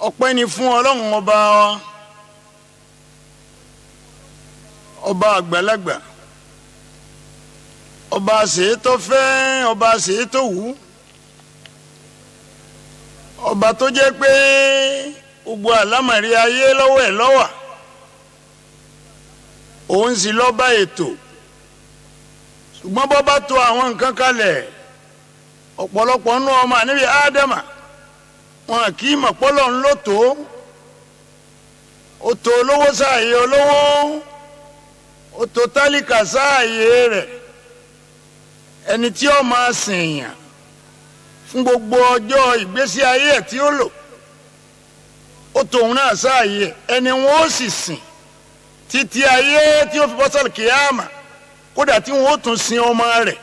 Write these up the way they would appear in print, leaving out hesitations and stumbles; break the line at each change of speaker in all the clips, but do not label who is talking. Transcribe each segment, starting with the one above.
Ọpẹ́ ni fún Ọlọ́run ọba wa, ọba àgbàlagbà, ọba àṣeyétọ́ fẹ́, ọba àṣeyétọ́ wù, ọba tó jẹ́ pé gbogbo àlámọ̀rí ayé lọ́wọ́ ẹ̀ lọ́wà, òun sì lọ́ba ètò. Ṣùgbọ́n bọ́ bá to àwọn nǹkan kalẹ̀, ọ̀pọ̀lọpọ̀ nínú ọmọ àníbi Ádámà wọn kì í mọ̀ pọ́lọ́ ń lò tó. Ó tó olówó sáàyè olówó, ó tó tálíkà sáàyè rẹ̀. Ẹni tí ó máa sìn yàn fún gbogbo ọjọ́ ìgbésí ayé ẹ̀ tí ó lò, ó tó òun náà sáàyè. Ẹni wọn ó sì sìn títí ayé tí ó fi bọ́ sọ́ọ̀lù kìyàmà, kódà tí wọn ó tún sin ọmọ rẹ̀.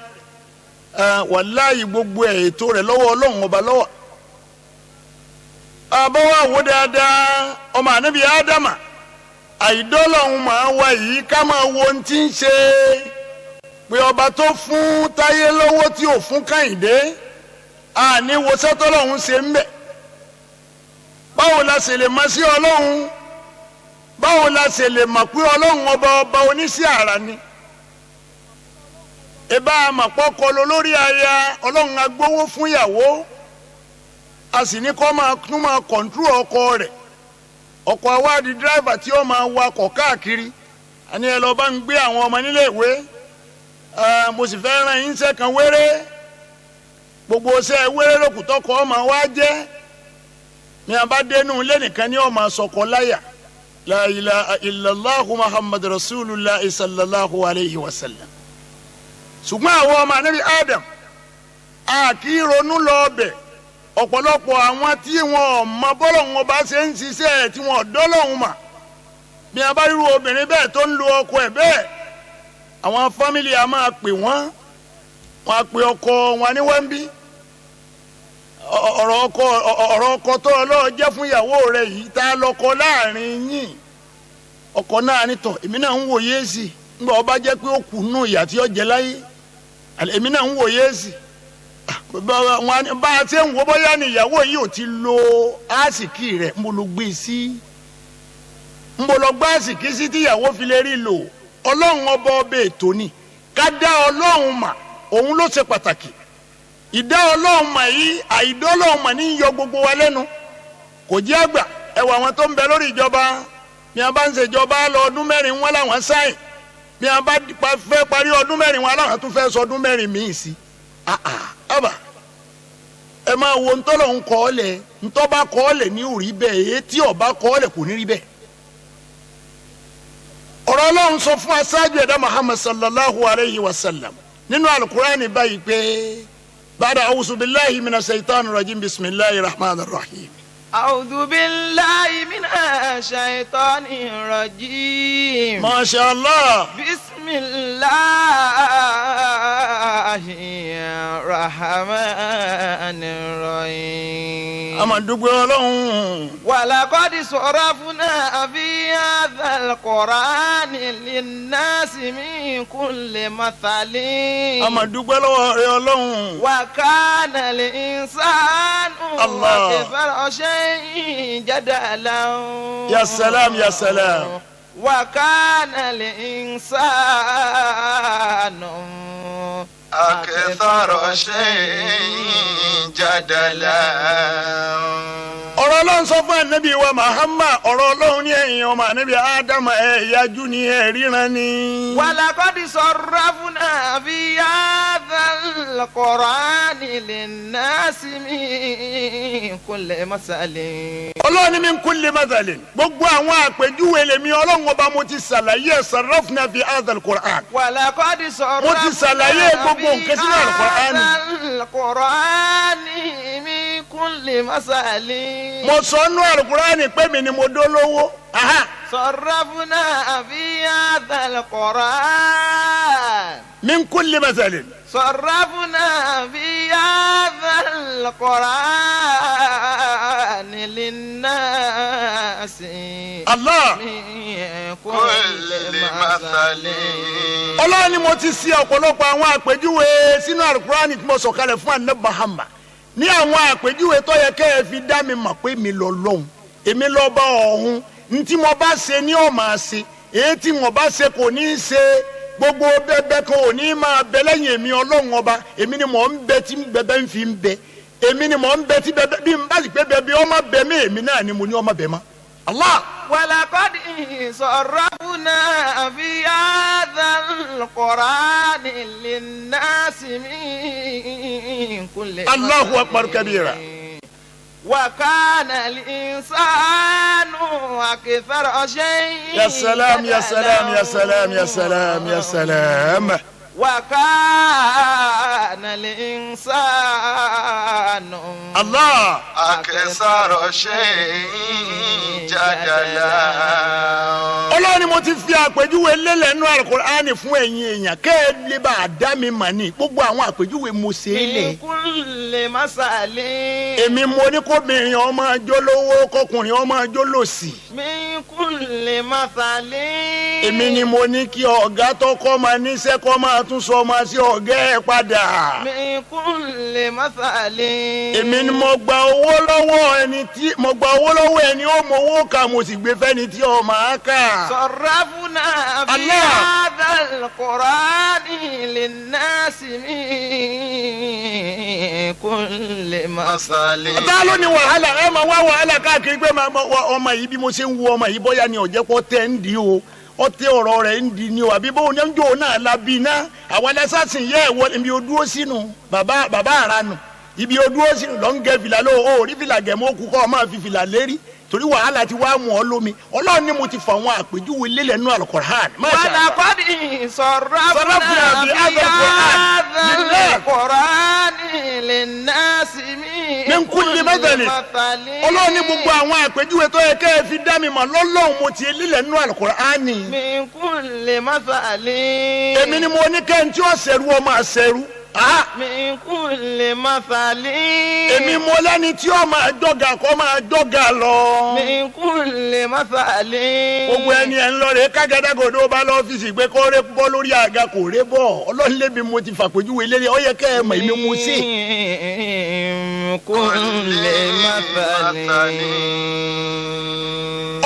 Wàláyé gbogbo ẹ̀ ètò rẹ̀ lọ́wọ́ Ọlọ́run ọba lọ́wọ́. Àbọ̀wọ̀ wò dáadáa, ọmọ ànábì Ádámà àìdọ́lọ́hún máa wá yìí ká máa wo ohun tí ń ṣe pé ọba tó fún Táyé lọ́wọ́ tí ò fún Kẹ́hìndé, àní wo sẹ́tọ́lọ́hún ṣe ń bẹ̀. Báwo la ṣe lè mọ̀ sí Ọlọ́hun? Báwo la ṣe lè mọ̀ pé Ọlọ́hun ọba ọba oníṣẹ́ àrà ni? Ìbá àmọ̀pọ̀ kọlu lórí aya, Ọlọ́hun agbówó fún ìyàwó, a sì ní kọ́ máa tún máa kọ̀ǹtúrò ọkọ rẹ̀. Ọkọ̀ awádìí dírẹ́fà tí ó máa wakọ̀ káàkiri, àní ẹ lọ bá ń gbé àwọn ọmọ nílé ìwé, mo sì fẹ́ rán yín iṣẹ́ kan wéré. Gbogbo iṣẹ́ wéré lókùtọ́kọ̀ ọmọ wa jẹ́. Ní a bá dénú ilé nìkan ni ó máa sọkọ láyà. La ilaha illallahu Muhammad rasulullah sallallahu alayhi wa sallam. Ṣùgbọ́n àwọn ọmọ ànábì Adam a kì í ronú lọ ọbẹ̀. Ọ̀pọ̀lọpọ̀ àwọn tí wọn ò mọ bọ́lọ̀hún ọba ṣe ń ṣiṣẹ́ ẹ̀, tí wọn ò dọ́lọ́hún mà. Bí a bá ríru obìnrin bẹ́ẹ̀ tó ń lo ọkọ ẹ̀ bẹ́ẹ̀, àwọn fámìlì a máa pè wọ́n, wọ́n á pe ọkọ wọn ní wọ́n bí. Ọ̀rọ̀ ọkọ tó ọlọ́ọ̀ jẹ́ fún ìyàwó rẹ̀ yìí, tá a lọ́kọ láàrin yín? Ọkọ náà nítọ̀, èmi náà ń wòye sí i. Ńgbà ọba jẹ́ pé ó kù nù ìyà tí ó jẹ láyé, èmi náà ń wòye sí i. Bá a ṣe ń wo bóyá ni ìyàwó yìí ò ti lo àsìkí rẹ̀, ń bolo gbé sí, ń bolo gbá àsìkí sí tí ìyàwó fi lè rí lò. Ọlọ́run ọba ọbẹ̀ ètò ni ká dá Ọlọ́run mà, òun ló ṣe pàtàkì. Ìdá Ọlọ́run mà yìí, àìdá Ọlọ́run mà ní yọ gbogbo wa lẹ́nu. Kò jẹ́ àgbà. Ẹwà àwọn tó ń bẹ lórí ìjọba, bí a bá ń ṣèjọba lọ ọdún mẹ́rin wọn làwọn sáyìn, bí a bá fẹ́ parí ọdún mẹ́rin wọn làwọn tún fẹ́ sọ ọdún mẹ́rin míì sí. Àbà ẹ máa wo ntọ́lọ̀ ń kọ́ ọ lẹ̀, ntọ́ bá kọ́ ọ lẹ̀ ní òrí bẹ́ẹ̀, èyí tí ọba kọ́ ọ lẹ̀ kò ní rí bẹ́ẹ̀. Ọ̀rọ̀ Ọlọ́run sọ fún aṣáájú ẹ̀dá Muhammad sallallahu alayhi wa sallam nínú alukurani báyìí pé bàdà awusu billahi mina shaitan rajim bisimilahi rahman rahim.
أعوذ بالله من الشيطان الرجيم.
Masha Allah.
بسم الله الرحمن الرحيم.
A máa dúpẹ́ Ọlọ́run.
ولقد صرفنا في هذا القرآن للناس من كل مثل.
A máa dúpẹ́ lọ́wọ́ rẹ Ọlọ́run.
وكان الإنسان
الله.
أكثر شيء جدلا.
يا سلام يا سلام.
وكان الإنسان
أكثر شيء جدلا.
Ọ̀rọ̀ Ọlọ́run sọ fún ànábì wa Muhammad, ọ̀rọ̀ Ọlọ́run ní ẹ̀yìn ọmọ ànábì Ádámù ẹ̀ yájú ni ẹ̀ ríran ni.
ولقد صرفنا في هذا القرآن للناس من كل مثل.
Ọlọ́run ní min kulli mathalin, gbogbo àwọn àpèjúwe lèmi Ọlọ́run ọba mo ti ṣàlàyé sarrafna fi hadha al-Qur'an.
ولقد
Mo ti ṣàlàyé
صرفنا
gbogbo
في
nǹkan sínú Al-Qur'an.
هذا القرآن من كل مثل.
Mo sọ nú Al-Qur'an pé mi ni mo dólówó. Aha.
صرفنا في هذا القرآن
Min kulli mathalin.
صرفنا في هذا القرآن للناس
Allah.
من
كل مثل.
Ọlọ́run ni mo ti ṣe ọ̀pọ̀lọpọ̀ àwọn àpèjúwe sínú Al-Qur'an tí mo sọ̀kalẹ̀ fún Ànábì Muhammad, ní àwọn àpèjúwe tó yẹ kẹ́ ẹ fi dá mi mọ̀ pé mi lọ lọ́hùn. Èmi lọ́ba ọ̀hún. Ntí mo bá ṣe ni ó máa ṣe. Èyí tí mo bá ṣe kò ní í ṣe. Gbogbo bẹ́bẹ́ kan ò ní máa bẹ lẹ́yìn èmi Ọlọ́run ọba. Èmi ni mò ń bẹ tí bẹ́bẹ́ ń fi ń bẹ. Èmi ni mò ń bẹ tí bẹ́bẹ́ bí n bá sì pé bẹ́bẹ́ ọmọ bẹ mí èmi náà ni mo ní ọmọ bẹ mọ́. Allah.
ولقد صرفنا في هذا القرآن للناس من كل
الله أكبر كبيرا.
وكان الإنسان أكثر شيء
يا سلام يا سلام يا سلام يا سلام يا سلام.
وكان الإنسان
الله
أكثر شيء جدلا.
Ọlọ́run ni mo ti fi àpèjúwe lélẹ̀ nínú Al-Qur'ani fún ẹ̀yin èèyàn kẹ́ ẹ lè bá a dá mi mà ní gbogbo àwọn àpèjúwe mo ṣe é lẹ̀.
من كل مثل.
Èmi mo ní kóbìnrin ọmọ ajó lówó kọkùnrin ọmọ ajó lòsì.
من كل مثل.
Èmi ni mo ní kí ọ̀gá tó kọ́ máa níṣẹ́ kọ́ máa tún sọ ọmọ sí ọ̀gá ẹ̀ padà.
من كل مثل.
Èmi ni mo gba owó lọ́wọ́ ẹni tí mo gba owó lọ́wọ́ ẹni ó mọ owó kà mo sì gbé fẹ́ni tí ó máa kà.
صرفنا في
الله.
هذا القرآن للناس من كل مثل.
Ta ló ní wàhálà ẹ máa wá wàhálà káàkiri pé máa wá ọmọ yìí bí mo ṣe ń wo ọmọ yìí bóyá ni ọ̀jẹ̀ pọ̀ tẹ́ ń di o ọtẹ ọ̀rọ̀ rẹ̀ ń di ni o àbí bóun ní ń jò náà la bí iná àwọn ẹlẹ́sàsìn yẹ ẹ̀ wọ ibi o dúró sínú bàbá bàbá àrà nù ibi o dúró sínú lọ́ ń gẹ fìlà ló o rí fìlà gẹ̀ mọ́ kú kọ́ ọ máa fi fìlà lérí torí wàhálà ti wá mú ọ lómi Ọlọ́run ni mo ti fọ àwọn àpèjúwe lélẹ̀ nínú Al-Qur'an. Masha Allah.
ولقد صرفنا
صرفنا
في
في هذا القرآن
هذا
للناس.
القرآن للناس
من كل مثل. Ọlọ́run ní gbogbo àwọn àpèjúwe tó yẹ kẹ́ ẹ fi dá mi mọ̀ lọ́lọ́run mo ti lélẹ̀ nínú Al-Qur'ani.
من كل مثل.
Èmi ni mo ní kẹ́hìn tí ó ṣẹ̀rú ọmọ àṣẹrú.
من كل مثل.
Èmi mo lẹ́ni tí ó máa dọ́gà kó máa dọ́gà lọ.
من كل مثل.
Gbogbo ẹni ẹ̀ ń lọ rè é kágàdàgodo bá lọ́fíìsì pé kó ré bọ́ lórí àga kò ré bọ́. Ọlọ́run lébi mo ti fàpèjúwe lélẹ̀ ó yẹ kẹ́ ẹ mọ̀ èmi mo ṣe.
من كل مثل.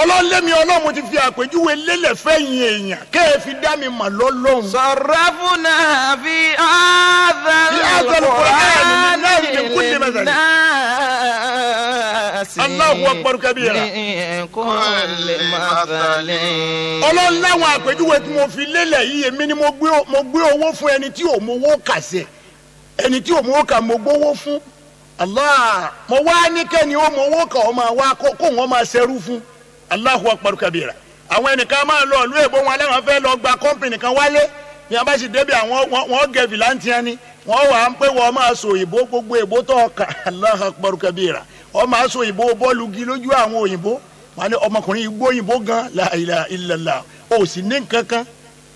Ọlọ́run lémi Ọlọ́run mo ti fi àpèjúwe lélẹ̀ fẹ́yìn èèyàn kẹ́ ẹ fi dá mi mọ̀ lọ́lọ́run.
صرفنا في هذا
في هذا القرآن
القرآن
للناس من كل مثل.
للناس
الله أكبر كبيرا.
من كل مثل.
Ọlọ́run láwọn àpèjúwe tí mo fi lélẹ̀ yìí èmi ni mo gbé owó fún ẹni tí ò mowó kà sẹ̀ ẹni tí ò mowó kà mo gbówó fún Allah mo wá ní kẹ́ni ó mowó kà ó máa wá kó wọ́n máa ṣerú fún Allahu akbar kabira. Àwọn ẹnìkan máa lọ ìlú èbó wọn aláwọn fẹ́ lọ gba kọ́mpìnì kan wálé ní a bá sì débi àwọn wọ́n gẹ fìlàntìyàn ni wọ́n wà á ń pé wọ́n máa sọ òyìnbó gbogbo èbó tó ọkà Allahu akbar kabira wọ́n máa sọ òyìnbó bọ́ọ̀lù gi lójú àwọn òyìnbó wọn ní ọmọkùnrin igbó òyìnbó gan la ilaha illallah o sì ní nǹkan kan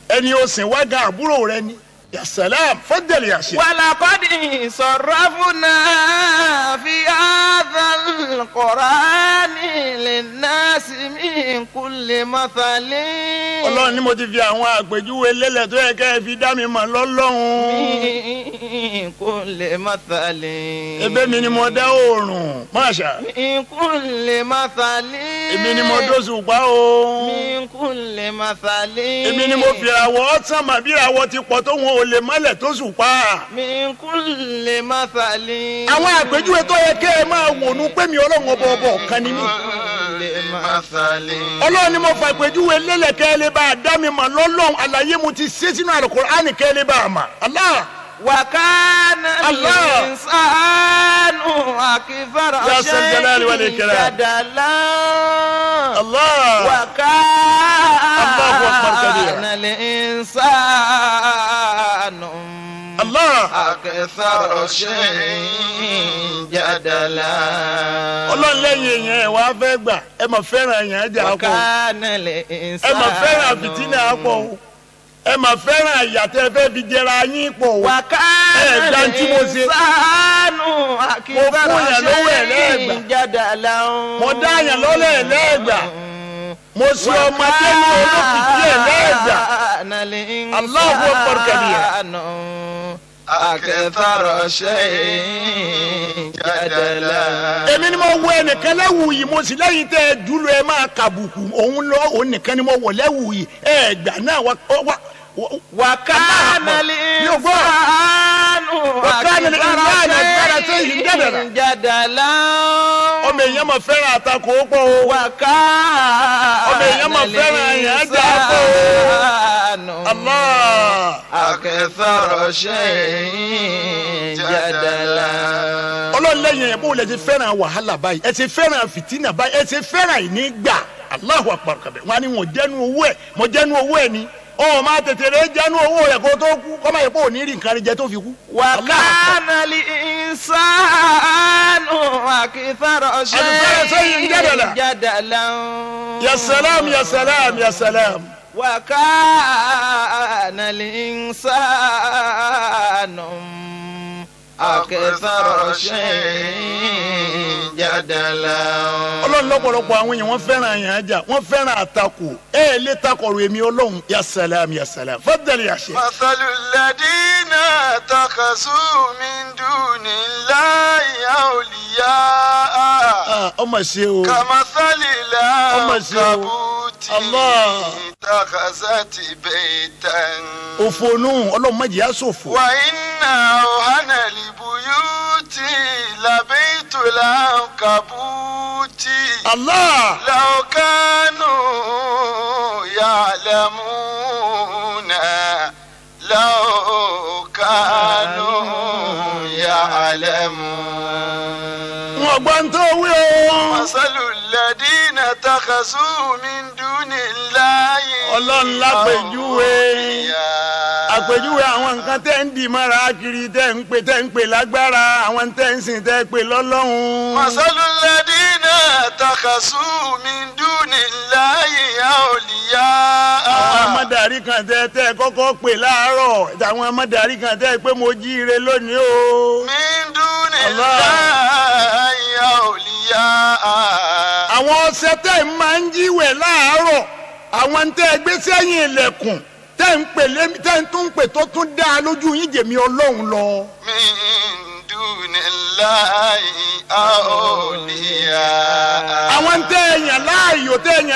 ẹni o sìn wá gan àbúrò rẹ ni ya salam faddal ya sheikh.
ولقد صرفنا في هذا القرآن للناس من كل مثل.
Ọlọ́run ni mo ti fi àwọn àpèjúwe lélẹ̀ tó yẹ kẹ́ ẹ fi dá mi mọ̀ lọ́lọ́run.
من كل مثل.
Ebe mi ni mo dá oòrùn máṣá.
من كل مثل.
Èmi ni mo dóṣùpá o.
من كل مثل.
Èmi ni mo fi ìràwọ̀ ọ̀sán mà bí ìràwọ̀ ti pọ̀ tó wọn ò lè mọ́lẹ̀ tó ṣùpá.
من كل مثل.
Àwọn àpèjúwe tó yẹ kẹ́ ẹ máa wò nu pé mi Ọlọ́run ọba ọba ọ̀kan ni mí.
مثل.
Ọlọ́run ni mo fà àpèjúwe lélẹ̀ kẹ́ ẹ lè bá a dá mi mọ̀ lọ́lọ́run àlàyé mo ti ṣe sínú Al-Qur'ani kẹ́ ẹ lè bá a mọ̀. Allah.
وكان
الله.
الإنسان أكثر
يا ذا الجلال
شيء
والإكرام.
جدلا.
Allah. الله أكبر كبيرا.
وكان الإنسان
Allah.
أكثر شيء جدلا.
Ọlọ́run lẹ́yìn èèyàn ẹ̀ wá fẹ́ gbà ẹ mà fẹ́ràn èèyàn jà pọ̀
وكان الإنسان
ẹ mà fẹ́ràn fìtínà pọ̀ o ẹ mà fẹ́ràn ìyàtọ̀ ẹ fẹ́ fi jẹra yín pọ̀ o.
وكان
Ẹ gbà tí mo ṣe.
الإنسان
Mo
أكثر
fún yàn lówó ẹ̀
شيء
lẹ́ẹ̀gbà.
جدلا.
Mo dá yàn lọ́lẹ̀ ẹ̀ lẹ́ẹ̀gbà. Mo ṣe ọmọdé ní olókìkí ẹ̀ lẹ́ẹ̀gbà.
وكان
Allahu Akbar kabira.
الإنسان
أكثر شيء جدلا.
Èmi ni mo wọ ẹnìkan lẹ́wù yìí, mo sì lẹ́yìn tẹ́ ẹ dúró ẹ máa kàbùkù òun lọ, òun nìkan ni mo wọ̀ lẹ́wù yìí ẹ gbà náà wá.
وكان الإنسان
وكان الإنسان أكثر شيء جدلا.
جدلا.
Ọmọ èèyàn máa fẹ́ràn àtakò pọ̀ o.
وكان
Ọmọ èèyàn máa fẹ́ràn èèyàn jà pọ̀ o.
الإنسان
Allah.
أكثر شيء جدلا.
Ọlọ́run lẹ́yìn ẹ̀ bó lẹ ti fẹ́ràn wàhálà báyìí, ẹ ti fẹ́ràn fìtínà báyìí, ẹ ti fẹ́ràn ìnígbà. Allahu akbar kabir. Wọn á ní wọn jẹ́nu owó ẹ̀, mo jẹ́nu owó ẹ̀ ni. Ọ máa tètè rẹ jẹ́nu owó rẹ̀ kó tó kú, kọ́ máa yẹ kó o ní rí nǹkan rẹ jẹ tó fi kú.
وكان الإنسان أكثر
أكثر شيء
شيء
جدلا.
جدلا.
Ya salam, ya salam, ya salam.
وكان الإنسان
أكثر شيء جدلا.
Ọlọ́run lọ́pọ̀lọpọ̀ àwọn èèyàn wọ́n fẹ́ràn àyàn ajá, wọ́n fẹ́ràn àtakò, ẹ ẹ lè takọ̀rọ̀ èmi Ọlọ́run. Ya salam, ya salam. Faddal ya sheikh.
مثل الذين اتخذوا من دون الله أولياء
Ah, ọmọ ṣe o.
كمثل
ọmọ ṣe o.
العنكبوت
Allah.
اتخذت بيتا
Òfò nù, Ọlọ́run má jẹ́ á ṣòfò.
وإن أوهن البيوت لبيت العنكبوت
Allah.
لو كانوا يعلمون لو كانوا يعلمون.
Wọn gbọ́ ń tó wí o.
مثل الذين اتخذوا من دون الله
Ọlọ́run lápèjúwe.
أولياء.
Àpèjúwe àwọn nǹkan tẹ́ ń dì mọ́ra kiri, tẹ́ ń pè lágbára, àwọn tẹ́ ń sìn, tẹ́ ń pè lọ́lọ́run.
مثل الذين اتخذوا من دون الله أولياء.
Àwọn amádàrí kan tẹ́ kọ́kọ́ pè láàárọ̀, àwọn amádàrí kan tẹ́ pé mo jíire lónìí o.
من دون
Allah.
الله أولياء.
Àwọn ọṣẹ tẹ́ ń máa ń jíwẹ̀ láàárọ̀, àwọn tẹ́ gbé sẹ́yìn ilẹ̀kùn tẹ́ ń pè lémi, tẹ́ ń tún pè tó tún dá a lójú yín jèmi Ọlọ́run lọ.
من دون الله أولياء.
Àwọn tẹ́ yàn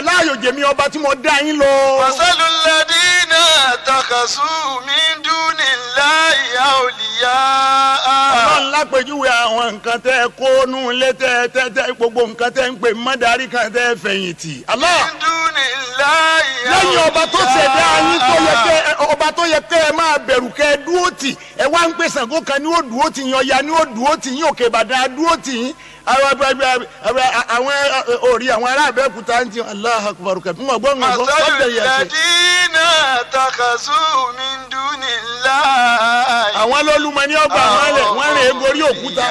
láàyò jèmi ọba tí mo dá yín lọ.
مثل الذين اتخذوا من دون الله أولياء.
Ọlọ́run lápèjúwe àwọn nǹkan tẹ́ kó nú ilé, tẹ́ tẹ́ tẹ́ gbogbo nǹkan tẹ́ ń pè mọ́darí kan tẹ́ fẹ̀yìntì. Allah.
من دون الله
Lẹ́yìn ọba tó ṣẹ̀dá yín, tó yẹ kẹ́ ọba tó yẹ kẹ́ ẹ máa bẹ̀rù, kẹ́ ẹ dúró tì, ẹ wá ń pè Ṣàngó kan ní ó dúró tì yín, Ọya ní ó dúró tì yín, Òkè Ìbàdàn á dúró tì yín, àwọn orí àwọn ará Abẹ́òkúta ń ti Allahu Akbar kẹ́ ń gbọ́ ń gbọ́
مثل
ọ̀bẹ yẹn ṣe.
الذين اتخذوا من دون الله
Àwọn lólùmọ̀ ní ọgbà wọn lẹ̀, wọ́n rìn egorí òkúta,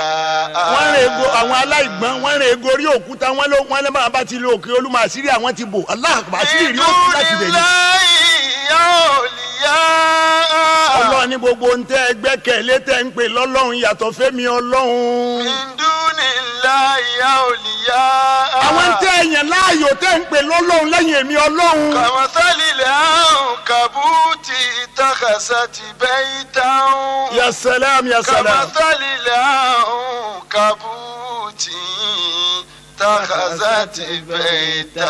wọ́n rìn ego àwọn aláìgbọ́n, wọ́n rìn egorí òkúta, wọ́n ló wọ́n lé máa bá ti lo òkè Olúmọ, àṣírí àwọn ti bò. Allahu Akbar, àṣírí
من
rí òkú
دون
láti bẹ̀ ni.
الله أولياء.
Ọlọ́run ní gbogbo ń tẹ́ gbẹ́kẹ̀lé, tẹ́ ń pè lọ́lọ́run yàtọ̀ fẹ́mi Ọlọ́run.
من دون الله أولياء.
Àwọn tẹ́ ẹ̀yàn láàyò, tẹ́ ń pè lọ́lọ́run lẹ́yìn èmi Ọlọ́run.
كمثل العنكبوت اتخذت بيتا.
Ya salam, ya salam.
كمثل العنكبوت اتخذت بيتا.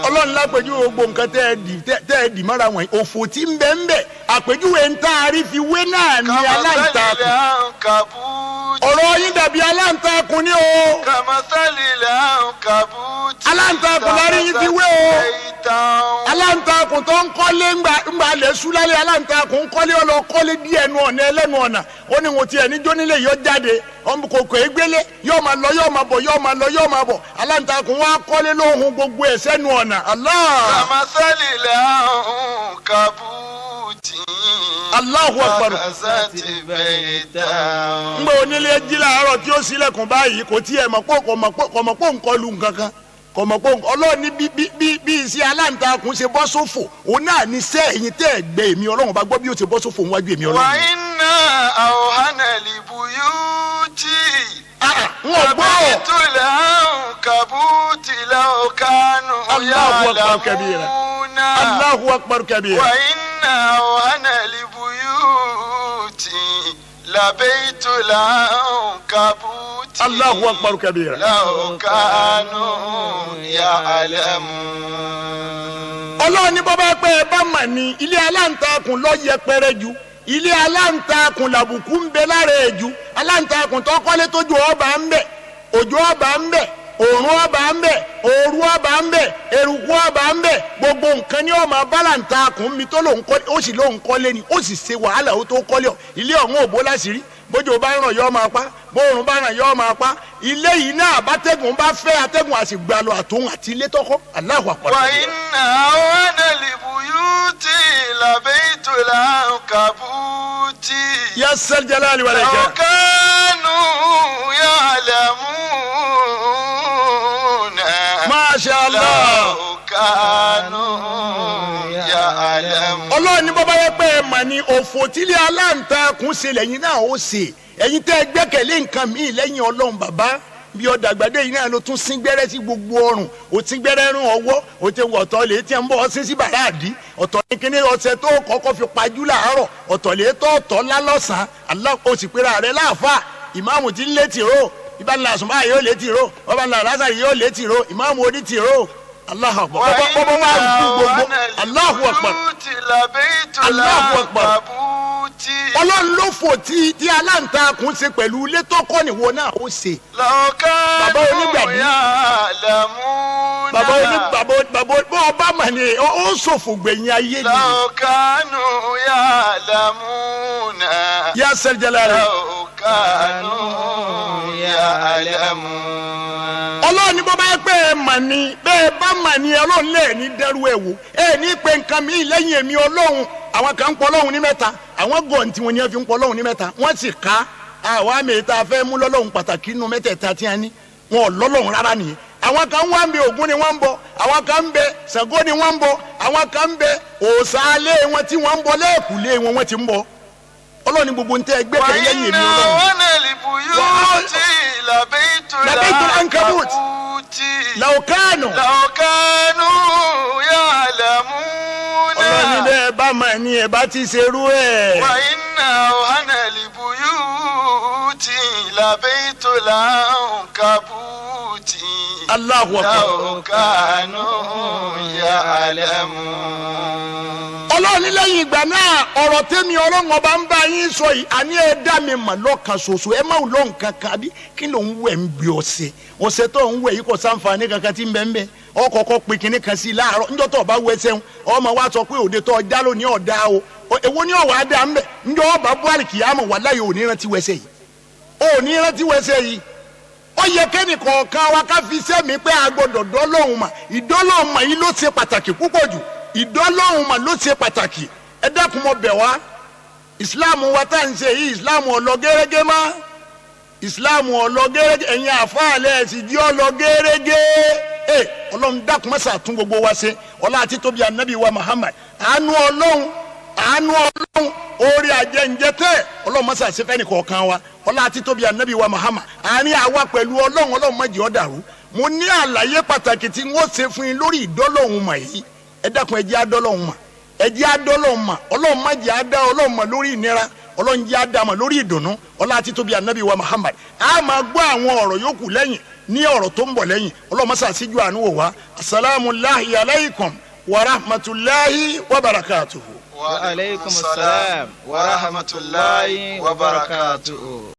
Ọlọ́run lápèjúwe gbogbo nǹkan tẹ́ ẹ dì mọ́ra wọ̀nyí, òfò tí ń bẹ ń bẹ, àpèjúwe ń tá a rí fi wé náà ní
كمثل
aláǹtakùn.
العنكبوت.
Ọ̀rọ̀ yín dàbí aláǹtakùn ní o.
كمثل العنكبوت.
Aláǹtakùn lárí yín fi wé o.
بيتا.
Aláǹtakùn tó ń kọ́lé ńgbà lẹ̀ sú lálẹ́, aláǹtakùn ń kọ́lé, ọlọ kọ́lé bí ẹnu ọ̀nà ẹlẹ́nu ọ̀nà, ó ní wọn tiẹ̀ ní jónílé yọ jáde, kò kò é gbélé, yóò máa lọ, yóò máa bọ̀, yóò máa lọ, yóò máa bọ̀. Aláǹtakùn wa kọ́lé lóhun gbogbo ẹ̀ sẹ́nu ọ̀nà. Allah.
كمثل العنكبوت.
Allahu Akbar.
اتخذت بيتا.
Ngbà onílé jí láàárọ̀ tí ó ṣílẹ̀kùn báyìí, kò tiẹ̀ mọ̀ pé kò mọ̀ pé nǹkan lu nǹkan kan, kò mọ̀ pé Ọlọ́run ní bí iṣẹ́ aláǹtakùn ṣe bọ́ sófò, òun náà ní sẹ́ ẹ̀yin tẹ́ ẹ̀ gbé èmi Ọlọ́run bá gbọ́ bí ó ṣe bọ́ sófò níwájú èmi Ọlọ́run.
وإن أوهن البيوت
N ò gbọ́.
لبيت العنكبوت لو كانوا
Allahu akbar kabira.
يعلمون.
Allahu akbar kabira.
وإن أوهن البيوت لبيت العنكبوت
Allahu akbar kabira.
لو كانوا يعلمون.
Ọlọ́run ní bọ́bá pé ẹ bá mà ní ilé aláǹtakùn ló yẹpẹrẹ jù, ilé aláǹtakùn làbùkù ń bẹ lára ẹ̀ jù. Aláǹtakùn tó kọ́lé tójú ọba ń bẹ, òjò ọba ń bẹ, òòrùn ọba ń bẹ, òru ọba ń bẹ, eruku ọba ń bẹ, gbogbo nǹkan ní ọmọ bálàǹtakùn mi tó lòun kọ́lé, ó sì lòun kọ́lé ni, ó sì ṣe wàhálà ó tó kọ́lé ọ. Ilé ọ̀hún òbó láṣìírí, bójú bá ń ràn yọ máa pa, bóòrùn bá ràn yọ máa pa. Ilé yìí náà bátẹ́gùn bá fẹ́ atẹ́gùn àsìgbàlọ àtòun àti ilé tọ́kọ́. Allahu akbar.
وإن أهون البيوت لبيت العنكبوت
Ya sal jalali wal
لو
ikram.
كانوا يعلمون.
Masha Allah.
لو كانوا يعلمون.
Ọlọ́run ní bọ́bá yẹ pé ẹ mà ní òfò tílé aláǹtakùn ṣe lẹ́yìn náà ó ṣe. Ẹ̀yin tẹ́ ẹ gbẹ́kẹ̀lé nǹkan míì lẹ́yìn Ọlọ́run bàbá, bí ọ̀dàgbàdé yìí náà ló tún sín gbẹ́rẹ́ sí gbogbo ọrùn, ó ti gbẹ́rẹ́ rún ọwọ́, ó ti wọ̀ ọ̀tọ̀ lè tí ń bọ̀ ọ́ sí bàrá àdí, ọ̀tọ̀ ní kíní ọṣẹ tó kọ́kọ́ fi pajú láàárọ̀, ọ̀tọ̀ lè tọ́ ọ̀tọ̀ lálọ́sàn-án. Allah, ó sì pera rẹ̀ láàfáà, ìmáàmù ti ń lé tìró, ibà ńlá àsùnmá yóò lé tìró, ọba ńlá lásàrì yóò lé tìró, ìmáàmù oní tìró. Allahu akbar. Bọ́bá wà rúkú gbogbo. Allahu akbar. Allahu akbar. Ọlọ́run ló fò tí aláǹtakùn ṣe pẹ̀lú ilé tó kọ́ nìwọ náà ó ṣe. Bàbá onígbàdí. Bàbá oní bàbá bàbá bọ́ ọba mà ní ó ṣòfò gbẹ̀yìn ayé ni.
لو كانوا يعلمون.
Ya sal jalali.
لو كانوا يعلمون.
Ọlọ́run ní bọ́bá yẹ pé ẹ mà ní bẹ́ẹ̀ bá mà ní Ọlọ́run lẹ́ẹ̀ ní dẹ́rù ẹ̀ wò, ẹ ní pé nǹkan mi lẹ́yìn èmi Ọlọ́run. Àwọn kan ń pọ Ọlọ́run ní mẹ́ta, àwọn gọ̀ǹtì wọn ni wọ́n fi ń pọ Ọlọ́run ní mẹ́ta, wọ́n sì ká àwọn àmì ìta fẹ́ mú lọ́lọ́run pàtàkì nínú mẹ́tẹ̀ẹ̀ta tí a ní wọn ò lọ́lọ́run rárá nìyẹn. Àwọn kan wá ń bẹ Ògún ni wọ́n ń bọ, àwọn kan ń bẹ Ṣàngó ni wọ́n ń bọ, àwọn kan ń bẹ òòṣà alé wọn tí wọ́n ń bọ lẹ́ẹ̀kúlé wọn wọ́n ti ń bọ. Ọlọ́run ní gbogbo ń tẹ́ ẹgbẹ́ kẹ́ lẹ́yìn
وإن
èmi Ọlọ́run.
أهون البيوت لبيت
لبيت العنكبوت.
العنكبوت
لو كانوا
لو كانوا يعلمون.
Ọlọ́run ní bẹ́ẹ̀ bá mà ní ẹ bá ti ṣerú ẹ̀.
وإن أوهن البيوت لبيت العنكبوت
Allahu akbar.
لو كانوا يعلمون.
Ọlọ́run ní lẹ́yìn ìgbà náà ọ̀rọ̀ tẹ́mi Ọlọ́run ọba ń bá yín sọ yìí, àní ẹ dá mi mà lọ́kàn ṣoṣo, ẹ má lọ nǹkan kan àbí kí ló ń wẹ̀ ń gbé ọṣẹ, ọṣẹ tó ń wẹ̀ yìí kò sáǹfààní kankan tí ń bẹ ń bẹ. Ọkọ̀ọ̀kọ̀ pé kinní kan sí i láàárọ̀ níjọ́ tó o bá wẹ̀ sẹ́hun, ọmọ wa sọ pé òde tó ọjà lónìí ọ̀dà o, èwo ni ọ̀wà dá ń bẹ níjọ́ ọba buhari kìyàmọ̀ wàláyé òní rántí wẹsẹ̀ yìí, òní rántí wẹsẹ̀ yìí. Ó yẹ kẹ́nì kọ̀ọ̀kan wa ká fi sẹ́mi pé a gbọ́dọ̀ dọ́lọ́hun mà. Ìdọ́lọ́hun mà yìí ló ṣe pàtàkì púpọ̀ jù, ìdọ́lọ́hun mà ló ṣe pàtàkì. Ẹ dákun mo bẹ̀ wá, ìsìláàmù wa tá à ń ṣe yìí, ìsìláàmù ọ̀lọ́ gẹ́rẹ́gẹ́ má, ìsìláàmù ọ̀lọ́ gẹ́rẹ́gẹ́, ẹ̀yin àfáàlẹ̀ ẹ̀sìn jí ọ̀lọ́ gẹ́rẹ́gẹ́. Ẹ Ọlọ́run dákun má ṣàtún gbogbo wa ṣe, ọlá àti tóbi ànábì wa Muhammad, àánú Ọlọ́run, àánú Ọlọ́run, orí ajẹ́njẹ́ tẹ́ Ọlọ́run má ṣàṣe fẹ́ni kọ̀ọ̀kan wa, ọlá àti tóbi ànábì wa Muhammad. Àárín àwa pẹ̀lú Ọlọ́run, Ọlọ́run má jẹ́ ó dàrú. Mo ní àlàyé pàtàkì tí wọ́n ṣe fún yín lórí ìdọ́lọ́hun mà yìí. Ẹ dákun ẹ jẹ́ àdọ́lọ́hun mà, ẹ jẹ́ àdọ́lọ́hun mà. Ọlọ́run má jẹ́ àdá Ọlọ́run mà lórí ìnira, Ọlọ́run jẹ́ àdá mà lórí ìdùnnú, ọlá àti tóbi ànábì wa Muhammad. A máa gbọ́ àwọn ọ̀rọ̀ yòókù lẹ́yìn ní ọ̀rọ̀ tó ń bọ̀ lẹ́yìn. Ọlọ́run má ṣàṣíjú àánú wò wá. Asalaamu alaykum wa rahmatulahi wa barakatuhu.
وعليكم السلام ورحمة الله وبركاته.